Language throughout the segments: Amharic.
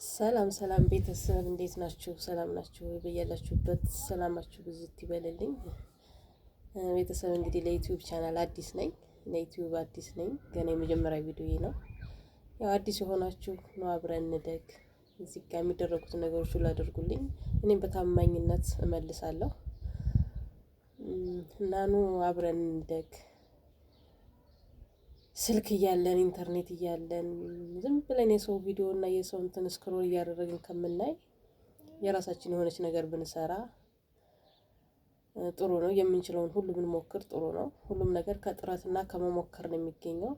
ሰላም ሰላም ቤተሰብ እንዴት ናችሁ? ሰላም ናችሁ? በያላችሁበት ሰላማችሁ ብዝት ይበልልኝ። ቤተሰብ እንግዲህ ለ YouTube channel አዲስ ነኝ፣ ለ YouTube አዲስ ነኝ። ገና የመጀመሪያ ቪዲዮ ነው። ያው አዲስ የሆናችሁ ነው፣ አብረን እንደግ። እዚህ ጋር የሚደረጉትን ነገሮች ሁሉ አድርጉልኝ፣ እኔም በታማኝነት እመልሳለሁ እና ኑ አብረን እንደግ። ስልክ እያለን ኢንተርኔት እያለን ዝም ብለን የሰው ቪዲዮ እና የሰው እንትን scroll እያደረግን ከምናይ የራሳችን የሆነች ነገር ብንሰራ ጥሩ ነው። የምንችለውን ሁሉ ብንሞክር ጥሩ ነው። ሁሉም ነገር ከጥረትና ከመሞከር ነው የሚገኘው።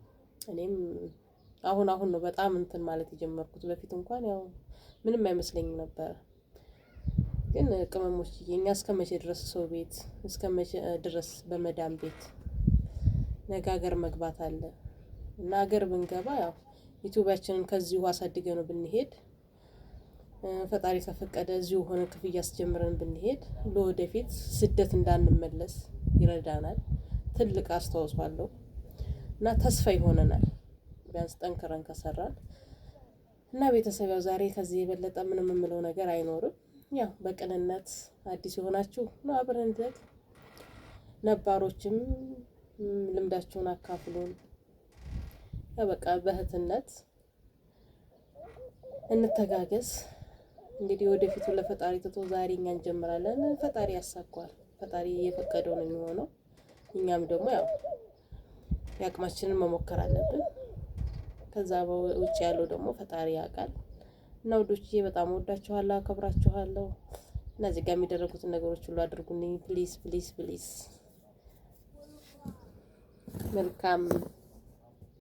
እኔም አሁን አሁን ነው በጣም እንትን ማለት የጀመርኩት። በፊት እንኳን ያው ምንም አይመስለኝም ነበረ። ግን ቅመሞች እኛ እስከ መቼ ድረስ ሰው ቤት፣ እስከ መቼ ድረስ በመዳም ቤት? ነገ ሀገር መግባት አለ እና ሀገር ብንገባ ያው YouTube ኣችንን ከዚሁ አሳድገን ብንሄድ፣ ፈጣሪ ከፈቀደ እዚሁ ሆነ ክፍያ አስጀምረን ብንሄድ ለወደፊት ስደት እንዳንመለስ ይረዳናል። ትልቅ አስተዋጽኦ አለው እና ተስፋ ይሆነናል ቢያንስ ጠንክረን ከሰራን። እና ቤተሰብ ያው ዛሬ ከዚህ የበለጠ ምንም የምለው ነገር አይኖርም። ያው በቅንነት አዲስ የሆናችሁ ነው አብረን እንደግ፣ ነባሮችም ልምዳችሁን አካፍሉን። ያው በቃ በእህትነት እንተጋገዝ። እንግዲህ ወደፊቱ ለፈጣሪ ትቶ ዛሬ እኛ እንጀምራለን። ፈጣሪ ያሳኳል። ፈጣሪ እየፈቀደው ነው የሚሆነው። እኛም ደግሞ ያው የአቅማችንን መሞከር አለብን። ከዛ ውጭ ያለው ደግሞ ፈጣሪ ያውቃል። እና ውዶችዬ በጣም ወዳችኋለሁ፣ አከብራችኋለሁ። እና እዚህ ጋር የሚደረጉትን ነገሮች ሁሉ አድርጉልኝ please please please። መልካም